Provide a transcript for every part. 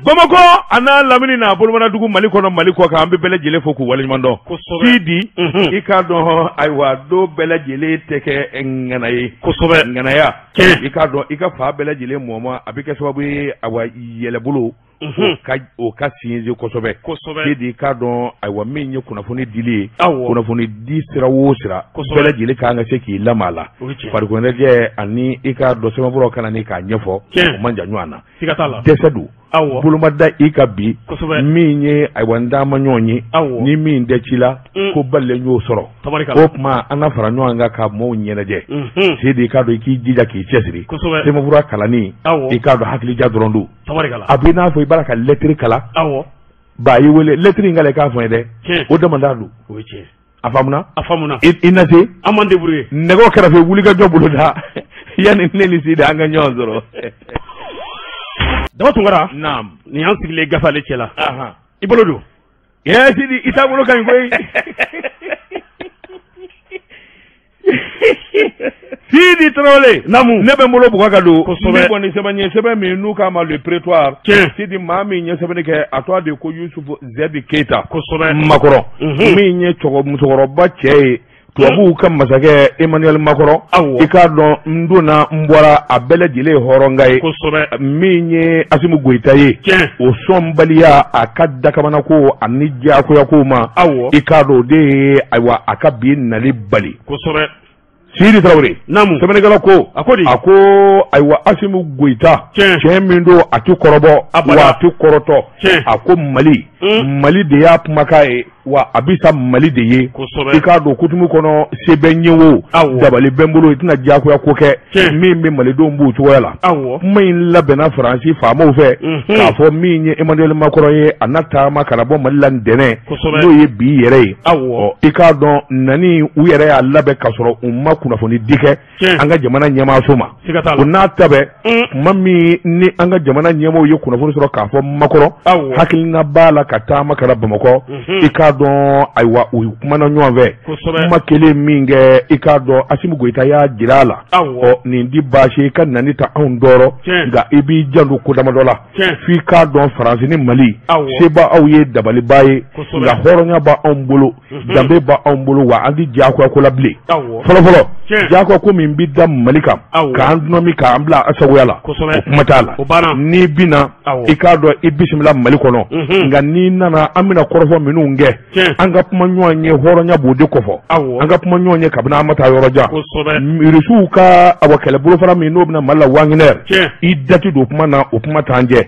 Bamakɔ a n'a lamini n'a bolomanadugu Mali kɔnɔ Mali kɔ kan an bɛ bɛɛ lajɛlen fo k'u waleɲuman dɔn. Kosɛbɛ. Sidi. Unhun. I k'a dɔn ayiwa don bɛɛ lajɛlen tɛ kɛ ŋana ye. Kosɛbɛ. Ŋanaya. Tiɲɛ. I k'a dɔn i ka fa bɛɛ lajɛlen mɔma a bɛ kɛ sababu ye ayiwa yɛlɛbolo. Unhun. O ka sinsin kosɛbɛ. Kosɛbɛ. Sidi i k'a dɔn ayiwa min ye kunnafoni dili ye. Awɔ. Kunnafoni di sira o sira. Kosɛbɛ. Bɛɛ lajɛlen ka kan ka se k'i lama a la. O ye tiɲɛ. Farikoloɲɛnajɛ ani i k'a dɔn sɛbɛnfuraw kalanni k'a ɲɛfɔ. Tiɲɛ. O man jan ɲɔgɔn na. Siga t'a la. Dɛsɛ don. Awɔ. Bolo ma da i kan bi. Kosɛbɛ. Min ye ayiwa n taama ɲɔgɔn ye. Awɔ. Ni min tɛ ci la. Mm. Ko balilen y'o sɔrɔ. Tabarikala. O tuma an ka fara ɲɔgɔn kan ka maaw ɲɛnajɛ. Unhun. Sidi i k'a dɔn i k'i jija k'i cɛsiri. Kosɛbɛ. Sɛbɛnfura kalanni. Awɔ. I k'a dɔn hakilija dɔrɔn don. Tabarikala. A b'i n'a fɔ i b'a la ka lɛtiri kalan. Awɔ. Ba y'i wele lɛtiri in kalan i k'a fɔ n ye dɛ. Tiɲɛ. O damada don. O ye tiɲɛ. A faamuna? A faamuna. I na se. An m'an débrouiller. Nɛgɛw kɛrɛfɛ wulikajɔ boloda yanni ne ni Sidi an ka ɲɔgɔn sɔrɔ. Daba Tunkara. Naam. Nin y'an sigilen gafe ale cɛ la. Ahan. I bolo don. Ee Sidi i taabolo ka ɲi koyi. Sidi Tarawele. Naamu. Ne bɛ n bolo bugɔ ka don. Kosɛbɛ. Ne kɔni sɛbɛn ye sɛbɛn min n'u k'a ma le prétoire. Tiɲɛ. Sidi maa min ye sɛbɛnni kɛ a tɔgɔ de ko Yusufu Zɛbi Keyita. Kosɛbɛ. Makɔrɔ. Unhun. Min ye musokɔrɔba cɛ ye. Tubabuw ka masakɛ Emmanuel Macron. Awɔ. I k'a dɔn n donna n bɔra a bɛɛ lajɛlen ye hɔrɔnka ye. Kosɛbɛ. Min ye Asimu Goyita ye. Tiɲɛ. O sɔnbaliya a ka dakabanako ani diyagoyako ma. Awɔ. I k'a dɔn o de ye ayiwa a ka bi nali bali. Kosɛbɛ. Sidi Tarawele. Naamu. Sɛbɛnnikɛla ko. A ko di? A ko ayiwa Asimu Goyita. Tiɲɛ. Tiɲɛ min don a ti kɔrɔbɔ. Abada. Wa a ti kɔrɔtɔ. Tiɲɛ. A ko Mali. Mm. Mali de y'a kumakan ye wa a bɛ sa Mali de ye. Kosɛbɛ. I k'a dɔn coutume kɔnɔ se bɛ n ye o. Awɔ. Dabali bɛ n bolo i tɛna diyagoya ko kɛ. Tiɲɛ. Min bɛ Malidenw b'u cogoya la. Awɔ. Kuma in labɛnna Faransi faamaw fɛ. Unhun. K'a fɔ min ye Emmanuel Macron ye a na taama ka na bɔ Mali la ntɛnɛn. Kosɛbɛ. N'o ye bi yɛrɛ ye. Awɔ. Ɔ, i k'a dɔn nani u yɛrɛ y'a labɛn k'a sɔrɔ u ma kunnafoni di kɛ Tiɲɛ. an ka jamana ɲɛmaaso ma. Siga t'a la. O n'a ta bɛɛ. Mm. Tuma min ni an ka jamana ɲɛmaaw ye kunnafoni sɔrɔ k'a fɔ Macron. Awɔ. Hakilina b'a la ka taama ka na Bamakɔ. Unhun. I k'a dɔn ayiwa u kumana ɲɔgɔn fɛ. Kosɛbɛ. Kuma kelen min kɛ i k'a dɔn Asimu Goyita y'a jira a la. Awɔ. Ɔ nin di baasi ye i ka nani ta anw tɔɔrɔ. Tiɲɛ. Nka i b'i janto ko damadɔ la. Tiɲɛ. F'i k'a dɔn Faransi ni Mali. Awɔ. Se b'aw ye dabaliba ye. Kosɛbɛ. Nka hɔrɔnya b'anw bolo. Unhun. Danbe b'anw bolo wa an ti diyagoya ko la bilen. Awɔ. Fɔlɔ fɔlɔ. Tiɲɛ. Diyagoya ko min bi da Mali kan. Awɔ. K'an dɔnmi k'an bila a sagoya la. Kosɛbɛ. O kuma t'a la. O banna. N'i bina Awɔ. i k'a dɔn i bisimila Mali kɔnɔ. Unhun. Nka n'i nana an bɛna kɔrɔfɔ minnu kɛ. Tiɲɛ. An ka kuma ɲɔgɔn ye hɔrɔnya b'o de kofɔ. Awɔ. An ka kuma ɲɔgɔn ye kabini an ma taa yɔrɔ jan. Kosɛbɛ. Irisiw ka awa kɛlɛbolofara min n'o bɛna Mali la Wagner. Tiɲɛ. I dati don kuma na o kuma t'an jɛ.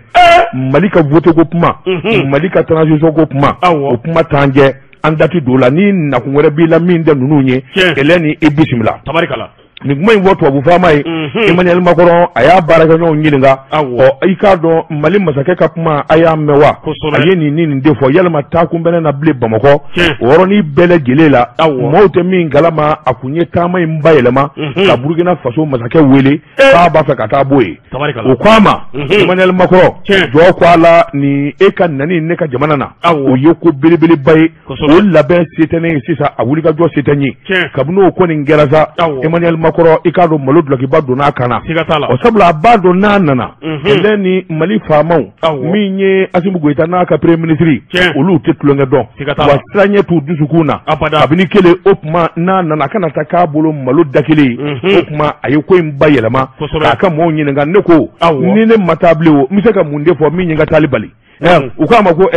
Mali ka vote ko kuma. Unhun. Mali ka transition ko kuma. Awɔ. O kuma t'an jɛ. An dati don o la ni nakun wɛrɛ b'i la min tɛ ninnu ye. Tiɲɛ. Kɛlɛ ni i bisimila. Tabarikala. Nin kuma in fɔ tubabu faama ye. Unhun. Emmanuel Macron a y'a baarakɛɲɔgɔnw ɲininka. Awɔ. Ɔ i k'a dɔn Mali masakɛ ka kuma a y'a mɛn wa. Kosɛbɛ. A ye nin ni nin de fɔ yalima taakun bɛ ne na bilen Bamakɔ. Tiɲɛ. O yɔrɔnin bɛɛ lajɛlen la. Awɔ. Maaw tɛ min kalama a kun ye taama in bayɛlɛma. Unhun. Ka Burukina Faso masakɛ wele. Eh. K'a b'a fɛ ka taa bɔ yen. Tabarikala. O ko a ma. Unhun. Emmanuel Macron. Tiɲɛ. Jɔ ko a la nin e ka nani ne ka jamana na. Awɔ. O ye ko belebeleba ye. Kosɛbɛ. O labɛn se tɛ ne ye sisan a wulikajɔ se tɛ n ye. Tiɲɛ. Kabini o ko nin kɛra sa. Awɔ. Emmanuel Macron i k'a dɔn malo dulɔkiba donna a kan na. Siga t'a la. O sabula a b'a dɔn n'a nana. Unhun. Kɛlɛ ni Mali faamaw. Awɔ. Min ye Asimu Goyita n'a ka premier ministre. Tiɲɛ. Olu tɛ tulonkɛ dɔn. Siga t'a la. Wa siranɲɛ t'u dusukun na. Abada. Kabini kelen o tuma n'a nana a kana taa k'a bolo malo da kelen ye. Unhun. O tuma a ye ko in bayɛlɛma. Kosɛbɛ. K'a ka mɔɔw ɲininka ne ko. Awɔ. Ni ne ma taa bilen o n bɛ se ka mun de fɔ min ye n ka taali bali. Unhun. U k'a ma ko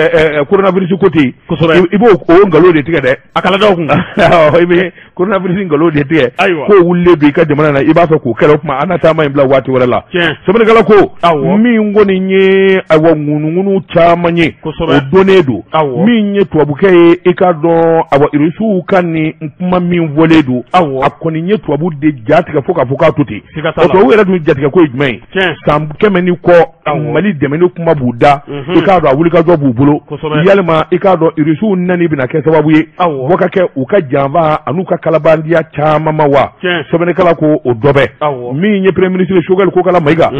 coronavirus ko tɛ yen. Kosɛbɛ. I b'o o nkalon de tigɛ dɛ. A kala d'aw kun. I bɛ coronavirus nkalon de tigɛ. Ayiwa. K'o wulilen don i ka jamana na i b'a fɛ k'o kɛlɛ o tuma an na taama in bila waati wɛrɛ la. Tiɲɛ. Sɛbɛnnikɛla ko. Awɔ. Min kɔni ye ayiwa ŋunuŋunu caman ye. Kosɛbɛ. O donnen don. Awɔ. Min ye tubabukɛ ye i k'a dɔn ayiwa irisiw ka nin kuma min fɔlen don. Awɔ. A kɔni ye tubabu de ja tigɛ fo k'a fɔ k'a to ten. Siga t'a la. O tubabu yɛrɛ dun jatigɛ ko ye jumɛn ye. Tiɲɛ. San 100 ni kɔ Awɔ. Mali dɛmɛni kuma b'u da. Unhun. I k'a k'a dɔn a wulikajɔ b'u bolo yalima i k'a dɔn irisiw nani bɛna kɛ sababu ye bɔ ka kɛ u ka janfa an'u ka kalabandiya caman ma wa sɛbɛnnikɛla ko o dɔ bɛ min ye premier ministre Choguel Kokalla Maïga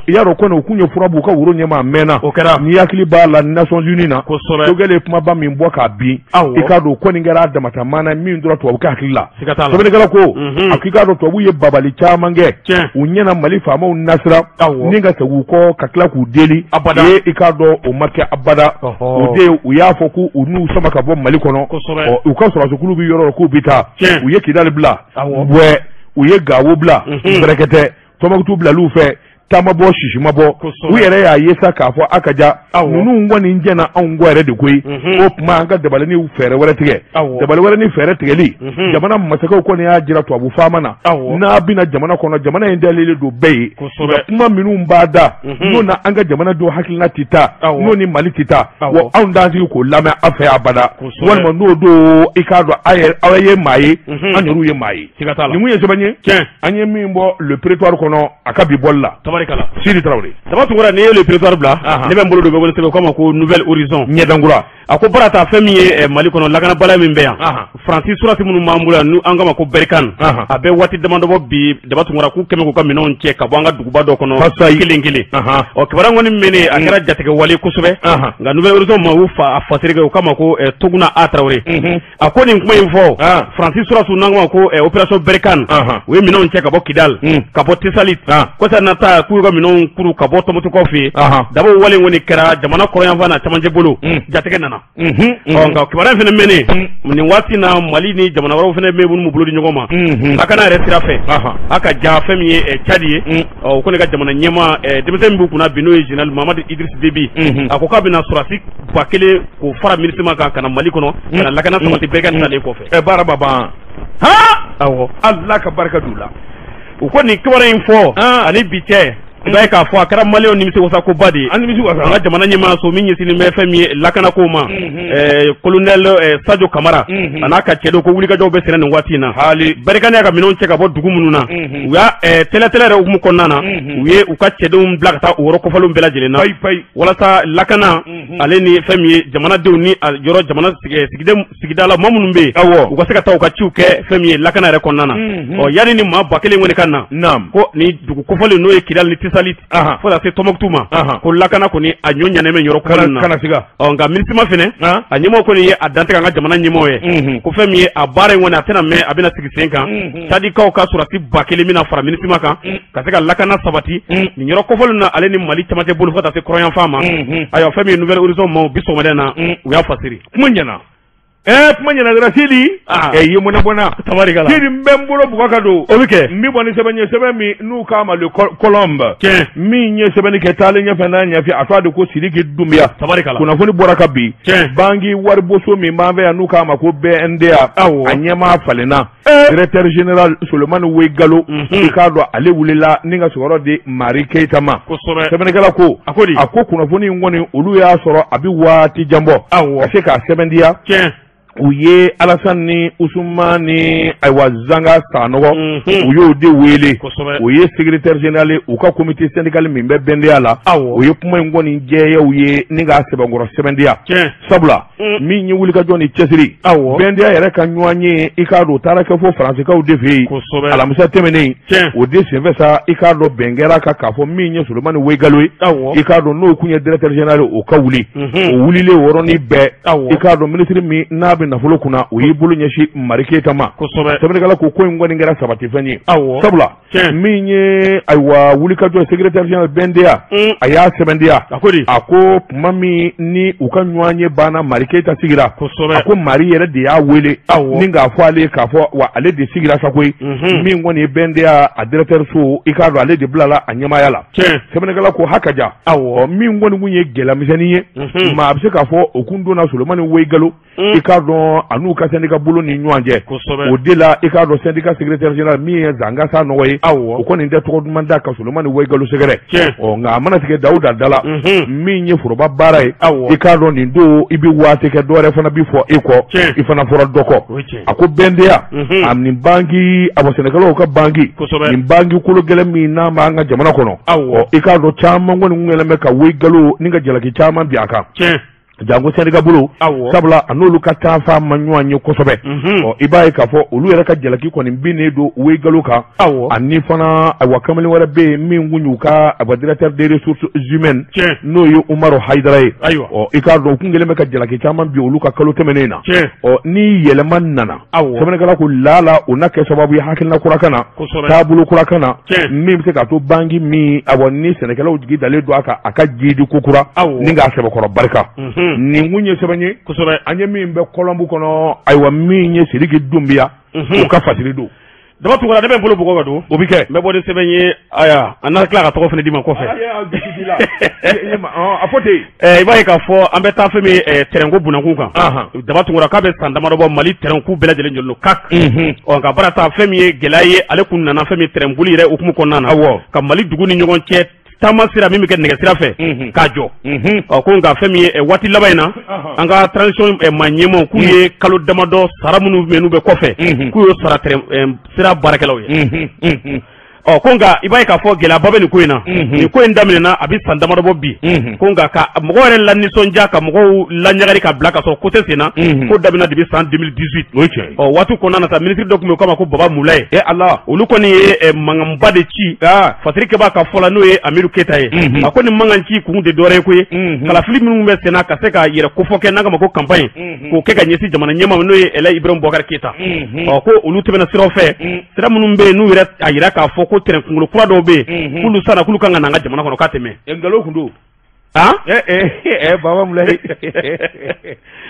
i y'a dɔn kɔni u kun ye fura b'u ka woro ɲɛma a mɛnna n'i hakili b'a la Nations Unies na Choguel ye kumaba min bɔ k'a bin i k'a dɔn kɔni kɛra a damata maana min tora tubabu ka hakili la sɛbɛnnikɛla ko a k'i k'a dɔn tubabu ye babali caman kɛ u ɲɛna Mali faamaw nasira ni ka segin u kɔ ka tila k'u deli ye i k'a dɔn o ma kɛ abada o de u y'a fɔ k'u n'u sama ka bɔ Mali kɔnɔ u ka sɔrɔdasikulu bɛ yɔrɔ k'u bɛ taa u ye Kidali bila wɛ u ye Gawo bila bɛrɛkɛtɛ Tɔnbukutu bilal'u fɛ taama bɔ sisi ma bɔ u yɛrɛ y'a ye sa k'a fɔ a ka ja ninnu kɔni jɛnna anw kɔ yɛrɛ de koyi o tuma an ka dabali ni fɛɛrɛ wɛrɛ tigɛ dabali wɛrɛ ni fɛɛrɛ tigɛli jamana masakɛw kɔni y'a jira tubabu faama na n'a bɛna jamana kɔnɔ jamana in dayɛlɛlen don bɛɛ ye nka kuma minnu b'a da n'o na an ka jamanadenw hakilina tɛ taa n'o ni Mali tɛ taa wa anw t'an sigi k'o lamɛn aw fɛ abada walima n'o don i k'a dɔn aw ye maa ye an yɛrɛw ye maa ye nin mun ye sɛbɛn ye an ye min bɔ le prétoire kɔnɔ a ka bi bɔli la tabarikala Sidi Tarawele Daba Tunkara n'i ye le prétoire bila ne bɛ n bolo don bɛ wele sɛbɛn k'a ma ko Nouvel Horizon ɲɛdankura a ko Barata fɛn min ye Mali kɔnɔ lakanabaliya min bɛ yan Faransi surasi minnu b'an bolo yan an k'a ma ko Berkane a bɛ waati damadɔ bɔ bi Daba Tunkara k'u kɛmɛ k'u ka minɛnw cɛ ka bɔ an ka duguba dɔ kɔnɔ kelen kelen ɔ kibaruya kɔni mɛnnen a kɛra jatigɛ wale kosɛbɛ nka Nouvel Horizon ma u fa a fasiri kɛ u k'a ma ko Toguna A Tarawele a ko nin kuma in fɔ Faransi surasiw n'an k'a ma ko opération Berkane u ye minɛnw cɛ ka bɔ Kidal ka bɔ Tessalit kɔsa na ta k'u ka minɛnw kuru ka bɔ Tɔnbukutukaw fɛ yen dabo wale in kɔni kɛra jamana kɔrɔnyanfan n'a camancɛ bolo jatigɛ nana ɔ nka kibaruya in fana mɛnnen nin waati na Mali ni jamana wɛrɛw fana bɛ minnu bolo di ɲɔgɔn ma lakana yɛrɛ sira fɛ a ka ja fɛn min ye Tchad ye o kɔni ka jamana ɲɛmaa denmisɛn min b'u kunna bi n'o ye général Mahamadu Idriss Déby a ko k'a bɛna sɔrɔdasi 1000 k'o fara MINUSMA kan ka na Mali kɔnɔ ka na lakana sabati Berkane nalen kɔfɛ baara ma ban awɔ Ala ka barika d'u la u ko nin kibaruya in fɔ ani bi cɛ i b'a ye k'a fɔ a kɛra maliyɛnw nimisi wasakoba de ye an nimisi wasa an ka jamana ɲɛmaaso min ɲɛsinnen bɛ fɛn min ye lakanako ma colonel Sadio Kamara a n'a ka cɛdenw ko wulikajɔw bɛ senna nin waati in na hali Berkane y'a ka minɛnw cɛ ka bɔ dugu minnu na u y'a tɛlɛtɛlɛ yɛrɛ hukumu kɔnɔna na u ye u ka cɛdenw bila ka taa o yɔrɔ kofɔlenw bɛɛ lajɛlen na walasa lakana ale ni fɛn min ye jamanadenw ni yɔrɔ jamana sigida la maa minnu bɛ yen u ka se ka taa u ka ciw kɛ fɛn min ye lakana yɛrɛ kɔnɔna na ɔ yanni ni maa 1000 kɔni ka na ko ni dugu kofɔlen n'o ye Kidali ni Tessalit fo ka se Tɔnbukutu ma ko lakana kɔni a ɲɔ ɲanen bɛ yɔrɔ kofɔlen na ɔ nka MINUSMA fɛnɛ a ɲɛmɔgɔ kɔni ye a dantigɛ an ka jamana ɲɛmɔgɔ ye ko fɛn min ye a baara in kɔni a tɛna mɛn a bɛna sigi sen kan Tchadikaw ka sɔrɔdasi 1000 bɛna fara MINUSMA kan ka se ka lakana sabati nin yɔrɔ kofɔlen na ale ni Mali camancɛ bolo fo ka taa se kɔrɔnyanfan ma ayiwa fɛn min ye Nouvel Horizon maaw bi sɔgɔmada in na u y'a fasiri kuma ɲɛna kuma ɲɛna dɔrɔn Sidi ye mɔnɛ bɔnna tabarikala Sidi n bɛ n bolo bugɔ ka don o bɛ kɛ n bɛ bɔ ni sɛbɛn ye sɛbɛn min n'u k'a ma le Colombe min ye sɛbɛnni kɛ taalen ɲɛfɛ n'a ɲɛfɛ a tɔgɔ de ko Sidiki Dunbiya tabarikala kunnafoni bɔra ka bi banki wariboso min b'an fɛ yan n'u k'a ma ko BNDA a ɲɛmaa falenna directeur général Souleymane Waigalo i k'a dɔn ale wulila ni ka sigiyɔrɔ di Mari Keyita ma sɛbɛnnikɛla ko a ko kunnafoni in kɔni olu y'a sɔrɔ a bɛ waati jan bɔ ka se k'a sɛbɛntiya u ye Alassane ni Ousmane ni ayiwa Zanga Sanogo u y'o de wele o ye secrétaire général u ka comité syndical min bɛ BNDA la o ye kuma in kɔni jɛya u ye ni k'a sɛbɛnkɔrɔ sɛbɛntiya sabula min ye wulikajɔ ni cɛsiri BNDA yɛrɛ ka ɲɔgɔn ye i k'a dɔn o taara kɛ fo Faransikaw de fɛ yen alamisa tɛmɛnen o de senfɛ sa i k'a dɔn bɛn kɛra kan k'a fɔ min ye Souleymane Waigalo ye i k'a dɔn n'o kun ye directeur général o ka wuli o wulilen o yɔrɔnin bɛɛ i k'a dɔn ministre min n'a bɛ nafolo kunna o y'i bolo ɲɛsin Mari Keyita ma sɛbɛnnikɛla ko ko in kɔni kɛra sabatifɛn ye sabula min ye ayiwa wulikajɔ secrétaire général BNDA a y'a sɛbɛntiya a ko tuma min ni u ka ɲɔgɔn ye banna Mari Keyita sigira a ko Mari yɛrɛ de y'a wele ni k'a fɔ ale k'a fɔ wa ale de sigira sa koyi min kɔni ye BNDA a directeur so i k'a dɔn ale de bilala a ɲɛmaaya la sɛbɛnnikɛla ko hakaja min kɔni kun ye gɛlɛyamisɛnnin ye maa a bɛ se k'a fɔ o kun donna Souleymane Waigalo i k'a dɔn dɔn a n'u ka syndicat bolo ni ɲɔgɔn cɛ o de la i k'a dɔn syndicat secrétaire général min ye Zanga Sanɔgɔ ye o kɔni tɛ tɔgɔ duman da ka Solomani Wayigalo sɛgɛrɛ ɔ nka a mana tigɛ Dawuda da la min ye foroba baara ye i k'a dɔn nin don i bɛ waati kɛ dɔwɛrɛ fana bi fɔ e kɔ i fana fɔra dɔ kɔ a ko BNDA a nin banki a sɛnɛkɛlaw ka banki nin banki kolo gɛlɛn min n'a b'an ka jamana kɔnɔ i k'a dɔn caman kɔni kun kɛlen bɛ ka Wayigalo ni ka jalaki caman bin a kan janko syndicat bolo sabula a n'olu ka taafan ma ɲɔgɔn ye kosɛbɛ ɔ i b'a ye k'a fɔ olu yɛrɛ ka jalaki kɔni binnen don Wayigalo kan ani fana ayiwa kamalen wɛrɛ bɛ yen min kun y'u ka ayiwa directeur des ressources humaines n'o ye Umaru Hayidara ye ɔ i k'a dɔn u kun kɛlen bɛ ka jalaki caman bin olu ka kalo tɛmɛnen na ɔ ni yɛlɛma nana sɛbɛnnikɛla ko laala o na kɛ sababu ye hakilina kura ka na taabolo kura ka na min bɛ se k'a to banki min ayiwa ni sɛnɛkɛlaw jigi dalen don a kan a ka jiidi ko kura ni k'a sɛbɛkɔrɔ barika nin kun ye sɛbɛn ye an ye min bɛ kɔlɔnbu kɔnɔ ayiwa min ye Sidiki Dunbiya o ka fasiri don. Daba Tunkara ne bɛ n bolo bugɔ ka don o bɛ kɛ n bɛ bɔ ni sɛbɛn ye aya an na tila ka tɔgɔ fana d'i ma kɔfɛ a fɔ ten i b'a ye k'a fɔ an bɛ taa fɛn min tɛrɛnko bunakun kan Daba Tunkara k'a bɛ san damadɔ bɔ Mali tɛrɛnku bɛɛ lajɛlen jɔlen don kak ɔ nka baara ta fɛn min ye gɛlɛya ye ale kun nana fɛn min tɛrɛnboli yɛrɛ hukumu kɔnɔna na ka Mali dugu ni ɲɔgɔn cɛ taama sira min bɛ kɛ nɛgɛ sira fɛ k'a jɔ ɔ ko nka fɛn min ye waati laban in na an ka transition maa ɲɛmaaw k'u ye kalo damadɔ sara minnu bɛ n'u bɛ kɔfɛ k'u y'o sara tɛrɛn sira baarakɛlaw ye ɔ ko nka i b'a ye k'a fɔ gɛlɛyaba bɛ nin ko in na nin ko in daminɛna a bɛ san damadɔ bɔ bi ko nka ka mɔgɔw yɛrɛ lanisɔndiya ka mɔgɔw laɲagari ka bila ka sɔrɔ ko tɛ sen na ko daminɛna depuis san 2018 ɔ waati kɔnɔna na sa minisiri dɔ tun bɛ yen o k'a ma ko Baba Mulaye ala olu kɔni ye mankanba de ci fasiri kɛbaa ka fɔ la n'o ye Amidu Keyita ye a ko nin mankan ci kun tɛ dɔwɛrɛ ye koyi kalafili minnu bɛ sen na ka se ka yɛrɛ kofɔ kɛ n'an k'a ma ko campagne k'o kɛ ka ɲɛsin jamana ɲɛmaa ma n'o ye Elayi Ibrahim Boubacar Keita ɔ ko olu tɛmɛna siraw fɛ sira minnu bɛ yen n'u yɛrɛ a yira k'a fɔ ko tɛrɛn kunkolo kura dɔw bɛ yen k'olu sanna k'olu kan ka na an ka jamana kɔnɔ k'a tɛ mɛn nkalon kun don Baba Mulaye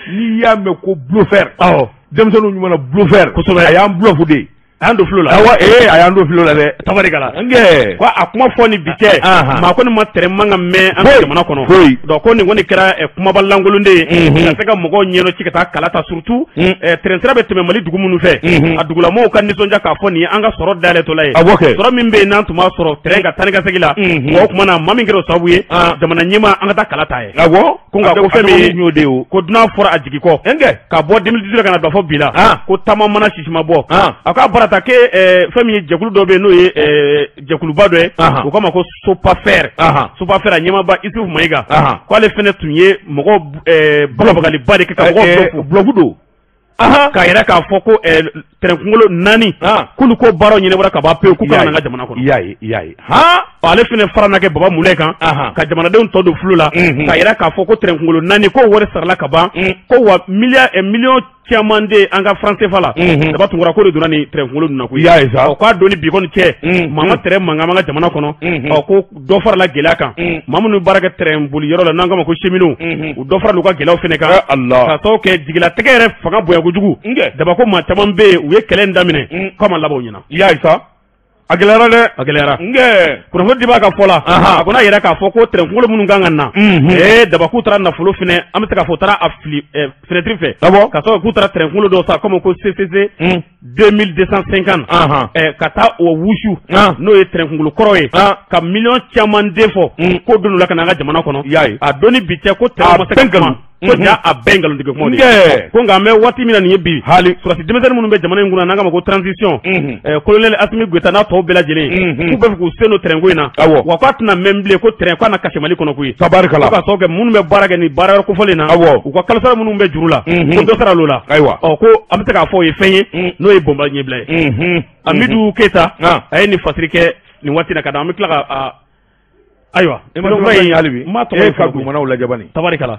n'i y'a mɛn ko bluffeur denmisɛnninw ɲuman na bluffeur kosɛbɛ a y'an bluff de a y'an don filo la awɔ a y'an don filo la dɛ tabarikala nkɛ ko a kuma fɔ ni bi cɛ maa kɔni ma tɛrɛn man ka mɛn an ka jamana kɔnɔ donc ko nin kɔni kɛra kumaba lankolon de ye ka se ka mɔgɔw ɲɛnɔ ci ka taa kala ta surtout tɛrɛn sira bɛ tɛmɛ Mali dugu minnu fɛ a dugulamɔgɔw ka nisɔndiya k'a fɔ nin ye an ka sɔrɔ dayɛlɛtɔla ye sɔrɔ min bɛ yen n'an tun b'a sɔrɔ tɛrɛn ka taa ni ka segin la o tuma na maa min kɛra o sababu ye jamana ɲɛmaa an ka taa kala ta ye ko nka ko fɛn min y'o de ye ko dunan fɔra a jigi kɔ ka bɔ 2018 ka na bila fɔ bi la ko taama mana sisima bɔ a k'a baara ta ke fɛn min ye jɛkulu dɔ bɛ yen n'o ye jɛkuluba dɔ ye o k'a ma ko Sopafer Sopafer a ɲɛmaaba Isufu Mayiga k'ale fɛnɛ tun ye mɔgɔ bagabagaliba de kɛ ka mɔgɔw bluff don k'a yɛrɛ k'a fɔ ko tɛrɛn kunkolo 4 k'olu ko baaraw ɲɛnabɔra ka ban pewu k'u ka na an ka jamana kɔnɔ i y'a ye ale fɛnɛ fara na kɛ Baba Mulaye kan ka jamanadenw tɔ don filo la k'a yɛrɛ k'a fɔ ko tɛrɛn kunkolo 4 ko wari sarala ka ban ko wa miliyɔn caman de an ka franc CFA la Daba Tunkara ko de donna ni tɛrɛn kunkolo ninnu na koyi i y'a ye sa ɔ k'a don ni bi kɔni cɛ maa ma tɛrɛn mankan an ka jamana kɔnɔ ɔ ko dɔ farala gɛlɛya kan maa minnu baara kɛ tɛrɛn boli yɔrɔ la n'an k'a ma ko cheminots u dɔ farala u ka gɛlɛyaw fɛnɛ kan ka sababu kɛ jigilatigɛ yɛrɛ fanga bonya kojugu Daba ko maa caman bɛ yen u ye kɛlɛ in daminɛ k'a ma laban u ɲɛna i y'a ye sa a gɛlɛyara dɛ a gɛlɛyara nkɛ kunnafoni dibaa ka fɔ la a ko n'a yɛrɛ k'a fɔ ko tɛrɛn kunkolo minnu kan ka na Daba k'u taara nafolo fɛnɛ an bɛ se k'a fɔ u taara a fili fenêtre fɛ ka sababu k'u taara tɛrɛn kunkolo dɔw san comme ko CCC 2250 ka taa o wusu n'o ye tɛrɛn kunkolo kɔrɔ ye ka miliyɔn caman den fɔ k'o don la ka na an ka jamana kɔnɔ a don ni bi cɛ ko tɛrɛn ma se ka kuma ko ja a bɛɛ nkalontigɛ kumaw de ye ko nka an bɛ waati min na nin ye bi hali sɔrɔdasi denmisɛnnin minnu bɛ jamana in kunna n'an k'a ma ko transition colonel Assimi Goïta n'a tɔw bɛɛ lajɛlen k'u bɛ fɛ k'u sen don tɛrɛnko in na wa k'a tɛna mɛn bilen ko tɛrɛn k'a na kasi Mali kɔnɔ koyi tabarikala ko ka sababu kɛ minnu bɛ baara kɛ nin baara yɔrɔ kofɔlen na u ka kalosara minnu bɛ juru la ko dɔ sara l'o la ɔ ko an bɛ se k'a fɔ o ye fɛn ye n'o ye bɔnba ɲɛbila ye Amidu Keyita a ye nin fasiri kɛ nin waati na ka da an bɛ tila ka ayiwa e ma tɔgɔ ye hali bi e ka dugumanaw lajɛ bani tabarikala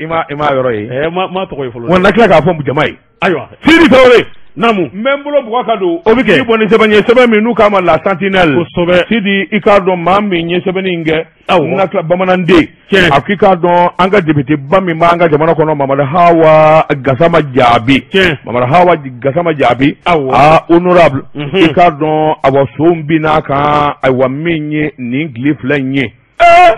i ma yɔrɔ ye ma tɔgɔ ye fɔlɔ wa na tila k'a fɔ jama ye ayiwa Sidi Tarawele naamu n bɛ n bolo bugɔ ka don o bɛ kɛ i bɔ ni sɛbɛn ye sɛbɛn min n'u k'a ma La Sentinelle kosɛbɛ Sidi i k'a dɔn maa min ye sɛbɛnni in kɛ awɔ na tila bamananden tiɲɛ a k'i k'a dɔn an ka député ba min b'an ka jamana kɔnɔ Mamadu Hawa Gasama Jaabi tiɲɛ Mamadu Hawa Gasama Jaabi awɔ aa honorable i k'a dɔn awa so bin n'a kan ayiwa min ye nin tile 2 in ye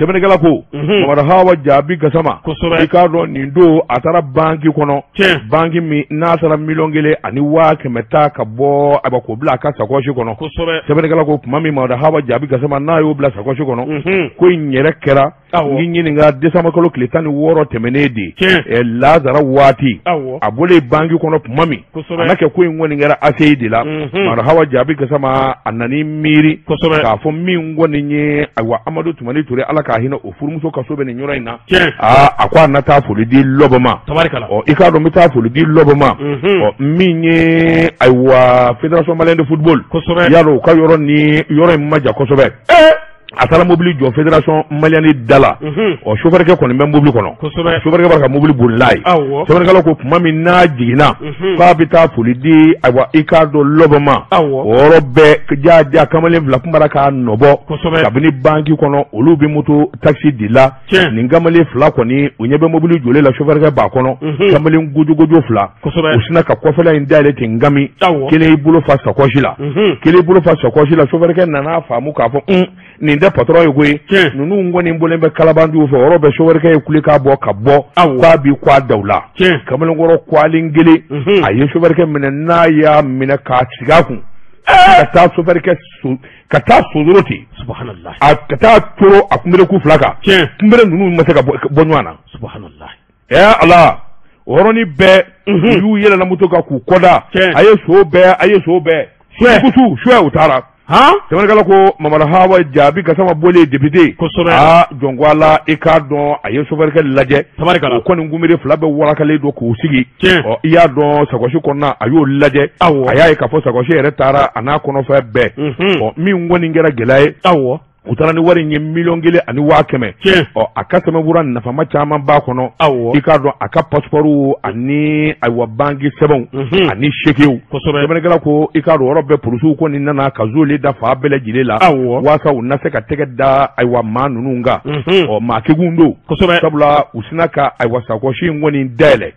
Sɛbɛnnikɛla ko Mamadu Hawa Jaabi Gasama, i k'a dɔn nin don a taara banki kɔnɔ, banki min n'a taara 1,100,000 ta ka bɔ a k'o bila a ka sakɔsi kɔnɔ. Sɛbɛnnikɛla ko tuma min Mamadu Hawa Jaabi Gasama n'a y'o bila sakɔsi kɔnɔ, ko in yɛrɛ kɛra ni ɲininka décembre kalo tile 16 tɛmɛnen de lazara waati, a bɔlen banki kɔnɔ tuma min a n'a kɛ ko in kɔni kɛra ACI de la. Mamadu Hawa Jaabi Gasama a nana miiri k'a fɔ min kɔni ye ayiwa Amadu Tumani Ture, Ala k'a hinɛ o furumuso ka so bɛ nin yɔrɔ in na. Aa, a ko a na taa foli di Lɔbɔ ma. Ɔ, i k'a dɔn n bɛ taa foli di Lɔbɔ ma. Ɔ, min ye ayiwa Fédération malienne de football, y'a dɔn u ka yɔrɔ ni yɔrɔ in ma jan kosɛbɛ. A taara mobili jɔ Fédération malienne da la. Ɔ, chauffeur kɔni bɛ mobili kɔnɔ, chauffeur b'a ka mobili bolila ye. Sɛbɛnnikɛla ko tuma min n'a jiginna k'a bɛ taa foli di ayiwa i k'a dɔn Lɔbɔ ma, o yɔrɔ bɛɛ ja kamalen fila kun b'a la k'a nɔbɔ kabini banki kɔnɔ, olu bɛ moto taxi de la. Nin kamalen fila kɔni, u ɲɛ bɛ mobili jɔlen la, chauffeur b'a kɔnɔ, kamalen gojogojo fila, u sinna ka kɔfɛla in dayɛlɛ ten ngami, kelen y'i bolo fa sakɔsi la, kelen y'i bolo fa sakɔsi la. Chauffeur nana faamu k'a fɔ nin tɛ patron ye koyi, ninnu kɔni bɔlen bɛ kalabanjugu fɛ. O yɔrɔ bɛɛ chauffeur ye kule k'a bɔ ka bɔ k'a b'i kɔ a daw la. Kamalenkɔrɔ kwalen kelen, a ye chauffeur minɛ, n'a y'a minɛ k'a sigi a kun ka taa chauffeur ka taa sodoro ten, a ka taa toro a kunbereku fila kan, kunbere ninnu ma se ka bɔ ɲɔgɔn na. Ɛ Ala, o yɔrɔnin bɛɛ u y'u yɛlɛla moto kan k'u kɔda, a ye so bɛɛ, a ye so bɛɛ kusu suɛ, u taara. Sɛbɛnnikɛla ko Mamadu Hawa Jaabi Gasama bɔlen député, aa jɔn ko Ala, i k'a dɔn a ye chauffeur lajɛ, o kɔni kunbere fila bɛɛ warakalen don k'u sigi. Ɔ, i y'a dɔn sakɔsi kɔnɔna, a y'o lajɛ, a y'a ye k'a fɔ sakɔsi yɛrɛ taara a n'a kɔnɔfɛn bɛɛ. Ɔ, min kɔni kɛra gɛlɛya ye, u taara ni wari in ye 1,100,000. Ɔ, a ka sɛbɛnfura nafama caman b'a kɔnɔ, i k'a dɔn a ka passeport ani ayiwa banki sɛbɛnw ani chèquew. Sɛbɛnnikɛla ko i k'a dɔn yɔrɔ bɛɛ polisiw kɔni nana ka zole da fa bɛɛ lajɛlen la, waasa u na se ka tɛgɛ da ayiwa maa ninnu kan. Ɔ, maa kegun don, sabula u sina ka ayiwa sakɔsi in kɔni dayɛlɛ,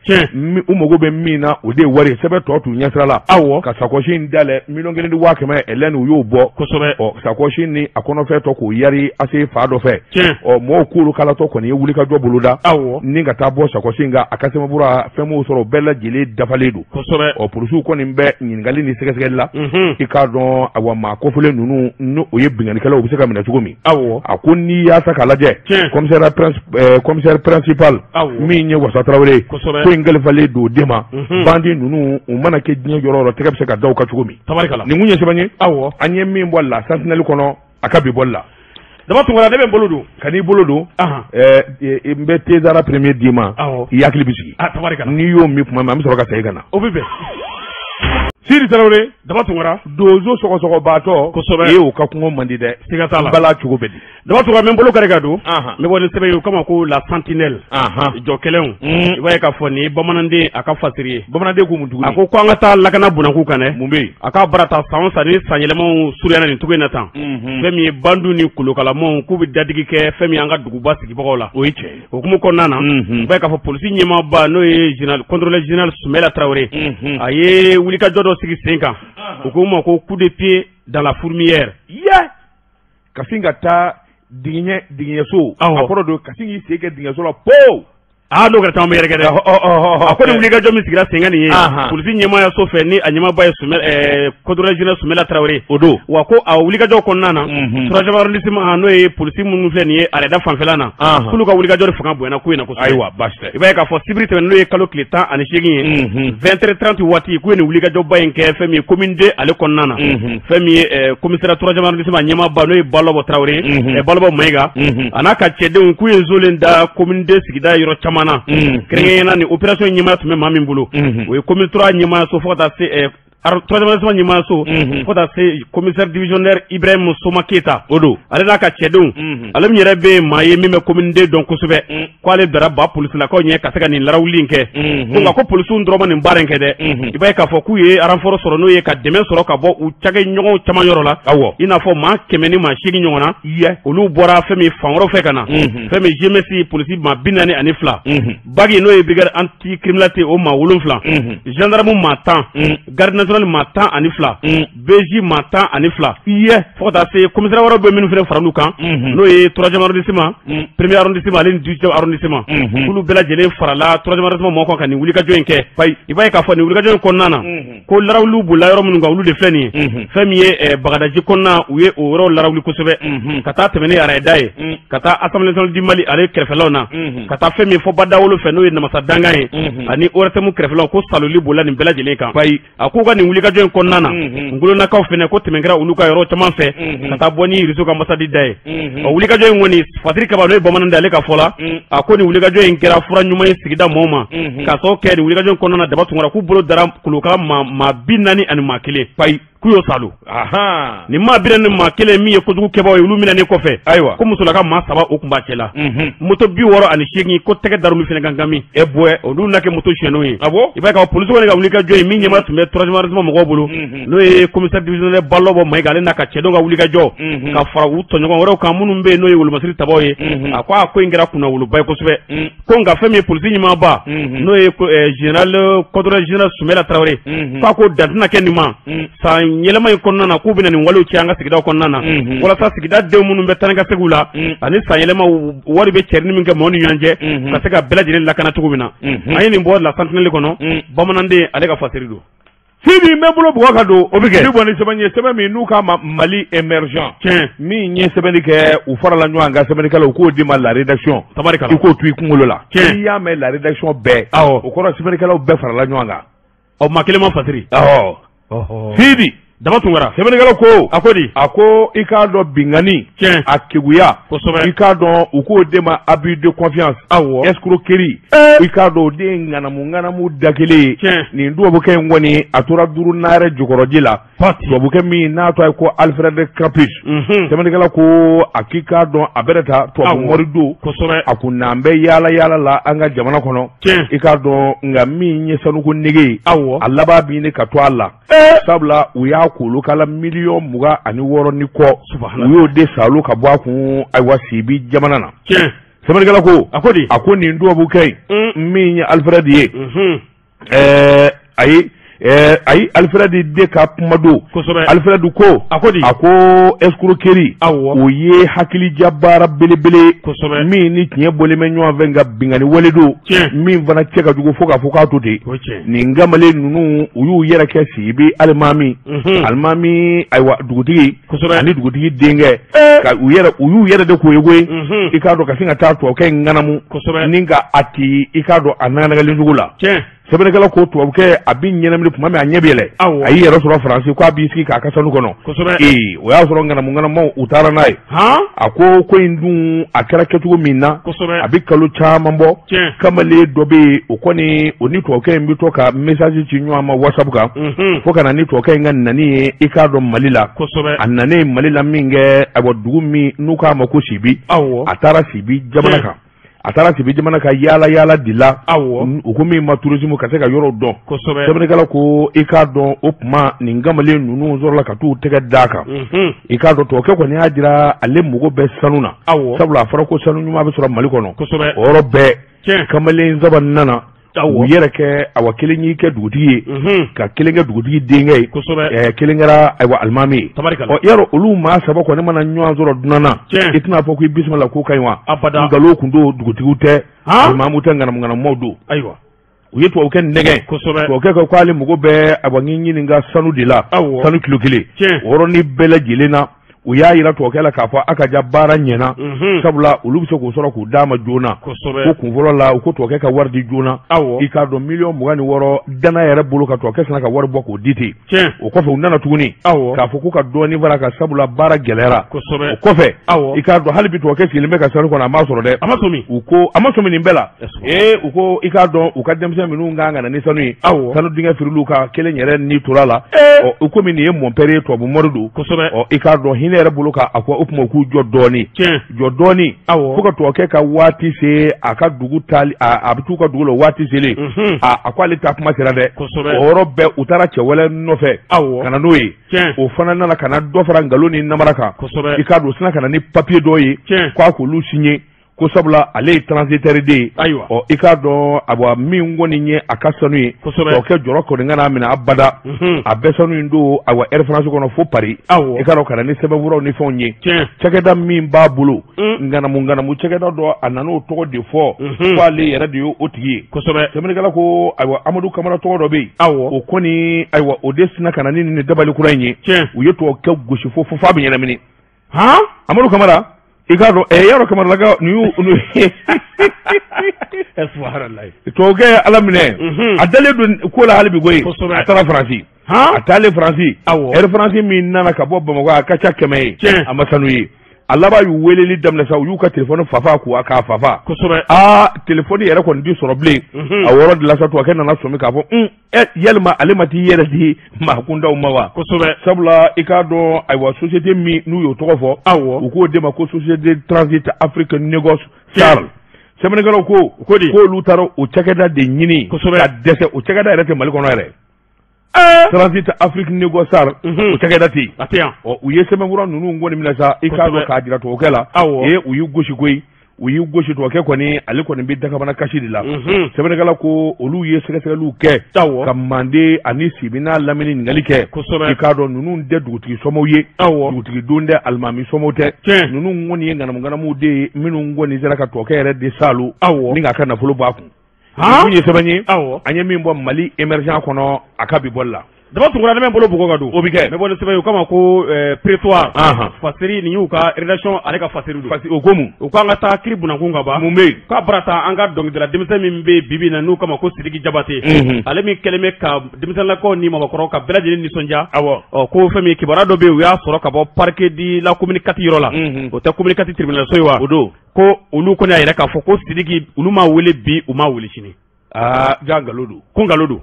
u mago bɛ min na o de ye wari ye, sɛbɛn tɔ t'u ɲɛsira la. Ka sakɔsi in dayɛlɛ, 1,100,000 ɛlɛni u y'o bɔ. Ɔ, sakɔsi ni a kɔnɔfɛn tɔ k'o yari ase fa dɔ fɛ. Ɔ, mɔgɔw k'olu kalatɔ kɔni ye wulikajɔ boloda ni ka taa bɔ sakɔsi in kan, a ka sɛbɛnfura fɛn m'o sɔrɔ, bɛɛ lajɛlen dafalen don. Ɔ, polisiw kɔni bɛ ɲininkali ni sɛgɛsɛgɛli la. I k'a dɔn ayiwa maa kɔfɔlen ninnu n'o o ye binkannikɛlaw, u bɛ se ka minɛ cogo min. A ko n'i y'a ta k'a lajɛ, commissaire principal min ye Wasa Tarawele, ko in kalifalen don den ma, bandi ninnu u mana kɛ diɲɛ yɔrɔ o yɔrɔ, tɛgɛ bɛ se ka da u kan cogo min. Nin kun ye sɛbɛn ye an ye min bɔ la Sentinelle kɔnɔ a ka bi bɔli la. Daba Tunkara, ne bɛ n bolo don. Ka n'i bolo don, n bɛ Tezara premier d'i ma, i hakili bɛ sigi. N'i y'o min tuma min, an bɛ sɔrɔ ka segin ka na. O bɛ bɛn. Sidi Tarawele. Daba Tunkara. Donso sɔgɔsɔgɔbaatɔ. Ee, o ka kungo man di dɛ. Siga t'a la. Bala cogo bɛ di? Daba Tunkara, n bɛ n bolo kari ka don. N bɛ bɔ ni sɛbɛn ye, o kama ko La Sentinelle. Jɔ kɛlɛnw. I b'a ye k'a fɔ nin ye bamananden a ka fasiri ye. Bamananden ko mun tuguni? A ko ko an ka taa lakana bunakun kan dɛ. Mun bɛ yen? A k'a bara ta san o san ni san yɛlɛmaw surunyana nin cogo in na tan. Fɛn min ye bandu ni kolokalamaw k'u bɛ dadigi kɛ fɛn min y'an ka duguba sigibagaw la. O ye tiɲɛ ye. O hukumu kɔnɔna na, i b'a ye k'a fɔ polisi ɲɛmaaba n'o ye général contrôleur général Sumela Tarawele, a ye wulikajɔ dɔ sigi sen kan. U k'o ma ko coup de pied dans la fourmilière. Ka sin ka taa digiɲɛso, a kɔrɔ don ka sin k'i sen kɛ digiɲɛso la po. Aa, n'o kɛra caman bɛ yɛrɛkɛ dɛ. A ko ni wulikajɔ min sigira sen kan nin ye polisi ɲɛmaayaso fɛ, ni a ɲɛmaaba ye contrôleur général Sumela Tarawele. O don. Wa ko a wulikajɔ kɔnɔna na, troisième arrondissement n'o ye polisi minnu filɛ nin ye arɛda fanfɛla na, k'olu ka wulikajɔ de fanga bonyana ko in na kosɛbɛ. Ayiwa, baasi tɛ. I b'a ye k'a fɔ sibiri tɛmɛnen n'o ye kalo tile 18 ye, 20h30 waati, k'u ye nin wulikajɔba in kɛ fɛn min ye commune 2 ale kɔnɔna na. Fɛn min ye commissariat troisième arrondissement ɲɛmaaba n'o ye Balɔbɔ Tarawele, Balɔbɔ Mayiga, a n'a ka cɛdenw k'u ye zolen da commune 2 sigida yɔrɔ caman na. Kɛrɛnkɛrɛnnenya ni opération ɲɛmaaya tun bɛ maa min bolo, o ye commune 3 ɲɛmaayaso fo ka taa se troisième arrondissement ɲɛmaayaso fo ka taa se commissaire divisionnaire Ibrahim Soma Keyita. O don. Ale n'a ka cɛdenw, ale min yɛrɛ bɛ maa ye min bɛ commune 2 dɔn kosɛbɛ, k'ale bilara ba polisilakaw ɲɛ ka se ka nin larawuli in kɛ. Ko nka ko polisiw dɔrɔn ma nin baara in kɛ dɛ. I b'a ye k'a fɔ k'u ye renfort sɔrɔ, n'o ye ka dɛmɛ sɔrɔ ka bɔ u cakɛ ɲɔgɔnw caman yɔrɔ la. I n'a fɔ maa 100 ni maa 8 ɲɔgɔn na. Olu bɔra fɛn min fan wɛrɛw fɛ ka na. Fɛn min GMS polisi maa 42. Bagi n'o ye brigade anti criminalité o maa 7. Gendarme maa 10. Garde nationale nationale maa 12 BJ maa 12 iye fo ka taa se commissariat wɛrɛw bɛ minnu fana faral'u kan n'o ye 3e arrondissement 1er arrondissement ale ni 18e arrondissement k'olu bɛɛ lajɛlen farala 3e arrondissement mɔgɔw kan ka nin wulikajɔ in kɛ i b'a ye k'a fɔ nin wulikajɔ in kɔnɔna na ko larawuliw bolila yɔrɔ minnu kan olu de filɛ nin ye fɛn min ye Bagadaji kɔnɔna u ye o yɔrɔw larawuli kosɛbɛ ka taa tɛmɛ ni Arayida ye ka taa Assemblée nationale du Mali ale kɛrɛfɛlaw na ka taa fɛn min fɔ Badawolo fɛ n'o ye Namasa dankan ye ani ORTM kɛrɛfɛlaw ko saloli bolila nin bɛɛ lajɛlen kan a k'u ka nin wulikajɔ in kɔnɔna na Ngolonakaw fɛnɛ ko tɛmɛ kɛra olu ka yɔrɔ caman fɛ ka taa bɔ ni Réseau ka ambassade da ye ɔ wulikajɔ in kɔni Fatiri Kaba n'o ye bamanan ale ka fɔ la a ko nin wulikajɔ in kɛra fura ɲuman ye sigida mɔgɔw ma k'a sababu kɛ nin wulikajɔ in kɔnɔna na Daba Tunkara k'u bolo dara Koloka maa 41 payi k'u y'o salo nin maa 41 min ye kojugu kɛbaaw ye olu minɛnen kɔfɛ ayiwa ko musolaka maa 3 o tun b'a cɛ la moto 68 ko tɛgɛ dar'olu fɛnɛ kan gami e bɔɛ olu na kɛ moto siyɛnenw ye i b'a ye k'a fɔ polisiw kɔni ka wulikajɔ ye min ɲɛmaa tun bɛ 3e arrondissement mɔgɔw bolo n'o ye commissaire divisionnaire Balɔbɔ Mayiga ale n'a ka cɛdenw ka wulikajɔ ka fara u tɔɲɔgɔn wɛrɛw kan minnu bɛ yen n'o ye wolomasiri tabaw ye a ko a ko in kɛra kunnawoloba ye kosɛbɛ ko nka fɛn min ye polisi ɲɛmaaba n'o ye général colonel général Sumela Tarawele k'a ko dan tɛna kɛ nin ma san yɛlɛma in kɔnɔna na k'u bɛna nin walew cɛ an ka sigidaw kɔnɔna na walasa sigida denw minnu bɛ taa ni ka seginw la ani san yɛlɛma wari bɛ cɛrinni min kɛ mɔgɔw ni ɲɔgɔn cɛ ka se ka bɛɛ lajɛlen lakana cogo min na an ye nin bɔ La Sentinelle kɔnɔ bamananden ale ka fasiri don. Sidi n bɛ bolo bugɔ ka don o bɛ kɛ ni bɔ ni sɛbɛn ye sɛbɛn min n'u k'a ma Mali émergent min ye sɛbɛnni kɛ u farala ɲɔgɔn kan sɛbɛnnikɛlaw u k'o di ma la rédaction i k'o to i kunkolo la n'i y'a mɛn la rédaction bɛɛ o kɔrɔ sɛbɛnnikɛlaw bɛɛ farala ɲɔgɔn kan ɔ maa kelen ma fasiri Sidi Daba Tunkara sɛbɛnnikɛlaw ko a ko di a ko i k'a dɔn binkanni a keguya i k'a dɔn u k'o de ma abus de confiance escroquerie i k'a dɔn o de ye ŋanamu ŋanamu da kelen ye nin tubabukɛ in kɔni a tora duuru naare jukɔrɔji la tubabukɛ min n'a tɔgɔ ye ko Alfred Campus sɛbɛnnikɛla ko a k'i k'a dɔn a bɛrɛ ta tubabu mɔri don a kun n'an bɛ yaala yaala la an ka jamana kɔnɔ i k'a dɔn nka min ye sanuko nege ye a laban bɛ ɲini ka to a la sabula u y'a kolokala miliyɔn 26 ni kɔ u y'o de salo ka bɔ a kun ayiwa Sibi jamana na sɛbɛnnikɛla ko a ko di a ko nin tubabukɛ in min ye Alfred ye ayi ayi Alfred de ka kuma don Alfred ko a ko di a ko escroquerie o ye hakilija baara belebele min ni tiɲɛ bɔlen bɛ ɲɔgɔn fɛ nka binkanni wale don min fana cɛ ka jugu fo k'a fɔ k'a to ten nin kamalen ninnu u y'u yɛrɛ kɛ Sibi alimami alimami ayiwa dugutigi ani dugutigi denkɛ ka u y'u yɛrɛ de k'o ye koyi i k'a dɔn ka sin ka taa tubabukɛ in ŋanamu ni ka a ti i k'a dɔn a naganagalen cogo la sɛbɛnnikɛla ko tubabukɛ a bɛ ɲɛnamini tuma min a ɲɛ bɛ yɛlɛ a y'i yɛrɛ sɔrɔ Faransi k'a b'i sigi k'a ka sanu kɔnɔ ee o y'a sɔrɔ ŋanamu ŋanamaw u taara n'a ye a ko ko in dun a kɛra kɛcogo min na a bɛ kalo caman bɔ kamalen dɔ bɛ yen o kɔni o ni tubabukɛ in bɛ to ka message ci ɲɔgɔn ma WhatsApp kan fo ka na ni tubabukɛ in ka nani ye i k'a dɔn Mali la a nanen Mali la min kɛ ayiwa dugu min n'u k'a ma ko Sibi a taara Sibi jamana kan a taara Sibi jamana ka yaala yaala de la u ko min ma tourisme ka se ka yɔrɔw dɔn sɛbɛnnikɛla ko i k'a dɔn o tuma nin kamalen ninnu sɔrɔla ka t'u tɛgɛ d'a kan i k'a dɔn tubabukɛ kɔni y'a jira ale mago bɛ sanu na sabula a fɔra ko sanu ɲuman bɛ sɔrɔ Mali kɔnɔ o yɔrɔ bɛɛ kamalen saba nana u yɛrɛ kɛ awa kelen y'i kɛ dugutigi ye ka kelen kɛ dugutigi denkɛ ye kelen kɛra ayiwa alimami ye ɔ yarɔ olu maa saba kɔni mana ɲɔgɔn sɔrɔ dunan na i tɛna fɔ k'i bisimila k'o ka ɲi wa nkalon kun don dugutigiw tɛ alimamu tɛ ŋanamuŋanamumaw don ayiwa u ye tubabukɛ nɛgɛn tubabukɛ ko k'ale mago bɛ ayiwa n ɲininka sanu de la sanu kilo kelen o yɔrɔnin bɛɛ lajɛlen na u y'a yira tubabukɛ la k'a fɔ a ka ja baara ɲɛna sabula olu bɛ se k'o sɔrɔ k'o d'a ma joona ko kunfɔlɔ la u ko tubabukɛ ka wari di joona i k'a dɔn miliyɔn 26 dana yɛrɛ bolo ka tubabukɛ sina ka wari bɔ k'o di ten o kɔfɛ u nana tuguni k'a fɔ k'u ka dɔɔnin fara kan sabula baara gɛlɛyara o kɔfɛ i k'a dɔn hali bi tubabukɛ sigilen bɛ ka sanu kɔnɔ a m'a sɔrɔ dɛ a ma sɔmi u ko a ma sɔmi nin bɛɛ la ee u ko i k'a dɔn u ka denmisɛn minnu kan ka na ni sanu ye sanu dingɛ firiliw kan kelen yɛrɛ ni tora la ɔ u komi nin ye mɔnpɛri ye tubabu mɔri don ɔ i k'a dɔn hinɛ yɛrɛ bolo kan a ko o tuma u k'u jɔ dɔɔnin jɔ dɔɔnin fo ka tubabukɛ ka waati se a ka dugu taali a bɛ t'u ka dugu la waati selen a ko ale taa kuma sera dɛ o yɔrɔ bɛɛ u taara cɛ wɛrɛ nɔfɛ ka na n'o ye o fana nana ka na dɔ fara nkalon ni namara kan i k'a dɔn u sina ka na ni papiye dɔw ye k'a k'olu signé Ko sabula ale ye transitaire de ye. Ayiwa. Ɔ, i k'a dɔn, awa, min kɔni ye a ka sanu ye, tubabukɛ jɔrɔ kɔni kana minɛ abada. A bɛɛ sanu in don, awa, Air France kɔnɔ fo Paris. I k'a dɔn, ka na ni sɛbɛnfuraw ni fɛnw ye. Cakɛda min b'a bolo, ŋanamu ŋanamu cakɛda dɔ, a nan'o tɔgɔ de fɔ, k'ale yɛrɛ de ye o tigi ye. Sɛbɛnnikɛla ko, ayiwa, Amadu Kamara tɔgɔ dɔ bɛ yen. O kɔni, ayiwa, o de sinna ka na ni nin dabali kura in ye. U ye tubabukɛ gosi fo fo f'a bɛ ɲɛnamini. Amadu Kamara, i k'a dɔn, yarɔ, Kamaralaka nin y'u tubabukɛ ye Ala minɛ, a dalen don ko la hali bi koyi. A taara Faransi. A taalen Faransi, Air France min nana ka bɔ Bamakɔ, a ka ca 100 ye, a ma sanu ye. A laban y'u weleli daminɛ sa, u y'u ka telefɔni fafa k'u k'a fafa. Aa, telefɔni yɛrɛ kɔni ti sɔrɔ bilen. A wɔrɔ de la sa, tubabukɛ nana sɔmi k'a fɔ yalima ale ma t'i yɛrɛ di maa kundaw ma wa? Sabula i k'a dɔn, ayiwa, société min n'u y'o tɔgɔ fɔ, u k'o de ma ko Société Transit Afrique Négoce SARL. Sɛbɛnnikɛlaw ko k'olu taara o cakɛda de ɲini ka dɛsɛ. O cakɛda yɛrɛ tɛ Mali kɔnɔ yɛrɛ. Transit Afrique Négoce SARL, o cakɛda tɛ yen. Ɔ, u ye sɛbɛnfura ninnu kɔni minɛ sa, i k'a dɔn, k'a jira tubabukɛ la. U y'u gosi koyi, u y'u gosi. Tubabukɛ kɔni, ale kɔni bɛ dakabana kasi de la. Sɛbɛnnikɛla ko olu ye sɛgɛsɛgɛliw kɛ ka Mande ani Sibi n'a lamini ɲininkali kɛ. I k'a dɔn, ninnu tɛ dugutigi somɔgɔw ye, dugutigi don tɛ, alimami somɔgɔw tɛ. Ninnu kɔni ye ŋanamu-ŋanamuw de ye, minnu kɔni sera ka tubabukɛ yɛrɛ de salo ni k'a ka nafolo bɔ a kun. Mun ye sɛbɛn ye an ye min bɔ Mali Émergent kɔnɔ a ka bi bɔli la? Daba Tunkara, ne bɛ n bolo bugɔ ka don. O bɛ kɛ. N bɛ bɔ ni sɛbɛn ye, o kama ko Prétoire. Fasiri nin y'u ka rédaction, ale ka fasiri don. O ko mun? U k'an ka taa kiri bunakun kan ba. Mun bɛ yen? K'a bara taa an ka dɔnkilidala denmisɛn min bɛ yen bi bi in na, n'u kama ko Sidiki Jabate. Ale min kɛlen bɛ ka denmisɛnninlakaw ni mabɔkɔrɔw ka bɛɛ lajɛlen nisɔndiya. Ɔ, ko fɛn min kibaruya dɔ bɛ yen, u y'a sɔrɔ ka bɔ parquet de la commune 4 yɔrɔ la. O tɛ commune 4 tribunal so ye wa? O don. Ko olu kɔni y'a yɛrɛ k'a fɔ ko Sidiki, olu ma wele bi, u ma wele sini. Aa, ja nkalon don. Ko nkalon don.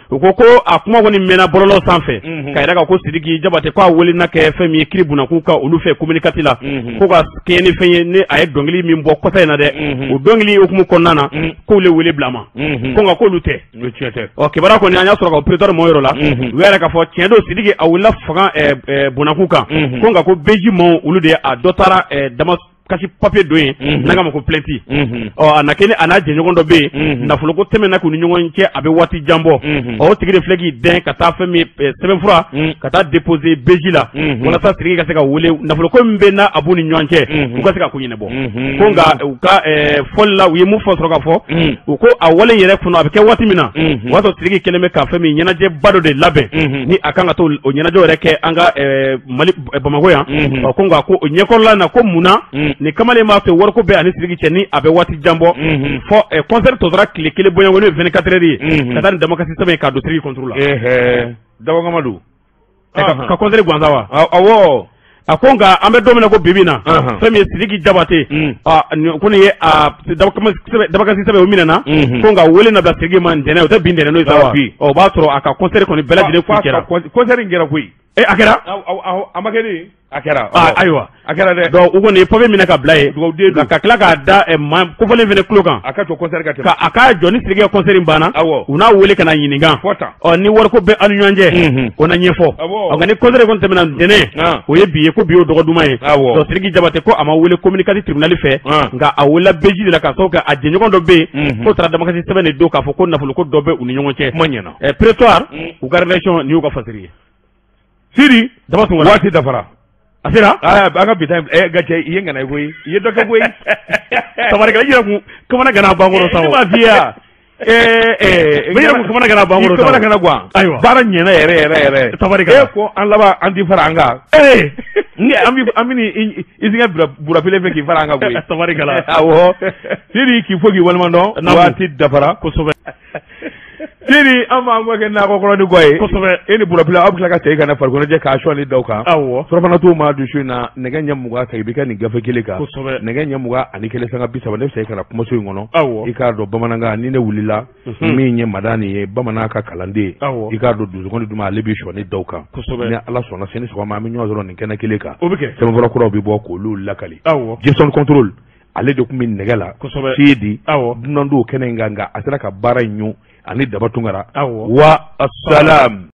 U ko ko a kuma kɔni mɛnna bɔlɔlɔ sanfɛ, ka yɛrɛ kan ko Sidiki Jabate ko a welela kɛ fɛn min ye kiri bunakun kan olu fɛ commune 4 la, ko ka kɛɲɛ ni fɛn ye ni a ye dɔnkili min bɔ kɔsa in na dɛ, o dɔnkili hukumu kɔnɔna na, k'olu ye wele bila a ma, ko nka k'olu tɛ. Ɔ, kibaruya kɔni an y'a sɔrɔ ka Prétoire mɔgɔw yɔrɔ la, u y'a yɛrɛ k'a fɔ tiɲɛ don, Sidiki a welela fanga bunakun kan, ko nka ko BJ maaw olu de a dɔ taara dama kasi papier don yen, n'a k'a ma ko plainte. Ɔ, a na kɛ ni a n'a jɛɲɔgɔn dɔ bɛ yen, nafoloko tɛmɛna k'u ni ɲɔgɔn cɛ, a bɛ waati jan bɔ. Ɔ, o tigi de filɛ k'i dɛn ka taa fɛn min sɛbɛnfura ka taa déposer BJ la, walasa Sidiki ka se ka wele, nafoloko min bɛ n'a a b'u ni ɲɔgɔn cɛ, u ka se ka ko ɲɛnabɔ. Ko nka u ka fɔli la, u ye mun fɔ sɔrɔ ka fɔ, u ko a wale yɛrɛ kɔnɔ, a bɛ kɛ waati min na, o y'a sɔrɔ Sidiki kɛlen bɛ ka fɛn min ɲɛnajɛba dɔ de labɛn, ni a kan ka t'o ɲɛnajɛw yɛrɛ kɛ an ka Mali Bamakɔ yan. Ɔ, ko nka ko o ɲɛkɔrɔla na, ko mun na nin kamalen b'a fɛ wariko bɛ ani Sidiki cɛ ni a bɛ waati jan bɔ, fɔ concert tɔ tora tile kelen bɔɲɔgɔn, n'o ye 24 heures ye, ka taa nin damakasi sɛbɛn ye k'a don Sidiki contre la. Dabakama don. Ka concert gansan wa? Awɔ. A ko nka an bɛ don min na ko bibi na, fɛn min ye Sidiki Jabate ko nin ye a dabakasi sɛbɛn o minɛna, ko nka wele na bila Sidiki ma ntɛnɛn, o tɛ bi ntɛnɛn n'o ye sa wa? Ɔ, o b'a sɔrɔ a ka concert kɔni bɛɛ lajɛlen kun kɛra. Concert in kɛra koyi. A kɛra? A ma kɛ ne, a kɛra. Ayiwa. A kɛra dɛ. Donc u kɔni ye papier minɛ ka bila yen. Dugawuden don. Ka tila k'a da maa kofɔlen fana tulo kan. A ka jɔ concert ka tɛmɛ. Ka a k'a jɔ ni Sidiki ka concert in banna. U n'a wele ka na ɲininka. Fɔ tan. Ɔ, ni wariko bɛ aw ni ɲɔgɔn cɛ, o na ɲɛfɔ. Ɔ, nka ni concert kɔni tɛmɛna ntɛnɛn, o ye bi ye, ko bi y'o dɔgɔ duman ye. Donc Sidiki Jabate ko a ma wele commune 4 tribunal fɛ, nka a welela BJ de la, k'a sababu kɛ a jɛɲɔgɔn dɔ bɛ yen, k'o taara damakasi sɛbɛn de don k'a fɔ ko nafoloko dɔ bɛ u ni ɲɔgɔn cɛ. Kuma ɲɛna. Prétoire, u ka rédaction nin y'u ka fasiri ye. Sidi. Daba Tunkara. Waati dafara. A sera? Aa, an ka bi ta in gacɛ, i ye ŋana ye koyi, i ye dɔ kɛ koyi. Tabarikala, i yɛrɛ kun kamana gana ban kɔrɔ sa o. Ne m'a f'i ye wa? N yɛrɛ kun kamana gana ban kɔrɔ sa. I kamana gana gan. Ayiwa. Baara ɲɛna yɛrɛ yɛrɛ yɛrɛ. Tabarikala. E ko an laban an ti fara an kan. An bɛ i singɛ burapele fɛ k'i fara an kan koyi. Tabarikala. Awɔ. Sidi, k'i fo k'i waleɲuman dɔn. Waati dafara. Kosɛbɛ. Sidi, an b'an kɔ kɛ nakɔ kɔnɔ ni kɔ ye. Kosɛbɛ. E ni burapele, aw bɛ tila ka segin ka na farikolo k'a sɔnni da kan. Awɔ. Surafana t'o ma dusu in na, nɛgɛ ɲɛ 20 kan, i bɛ kɛ nin gafe kelen kan. Kosɛbɛ. Nɛgɛ ɲɛ 21 sanga 30, ne bɛ segin ka na kumaso in kɔnɔ. Awɔ. I k'a dɔn bamanankan ni ne wulila, min ye Madani ye, bamanan ka kalanden. Awɔ. I k'a dɔn dusukun duman, ale bɛ sɔnni da kan. Kosɛbɛ. Ni Ala sɔnna, sini sɔgɔma an bɛ ɲɔgɔn sɔrɔ nin kɛnɛ kelen kan. O bɛ kɛ. Sɛbɛnfura kuraw bɛ bɔ k'olu lakali. Awɔ. Gestion contrôle, ale de tun bɛ nɛgɛ la. Kosɛbɛ. Sidi. Awɔ. Dunan don kɛnɛ in kan, nka a sera ka baara in ɲɔ ani Daba Tunkara. Awɔ. Wa asalaam.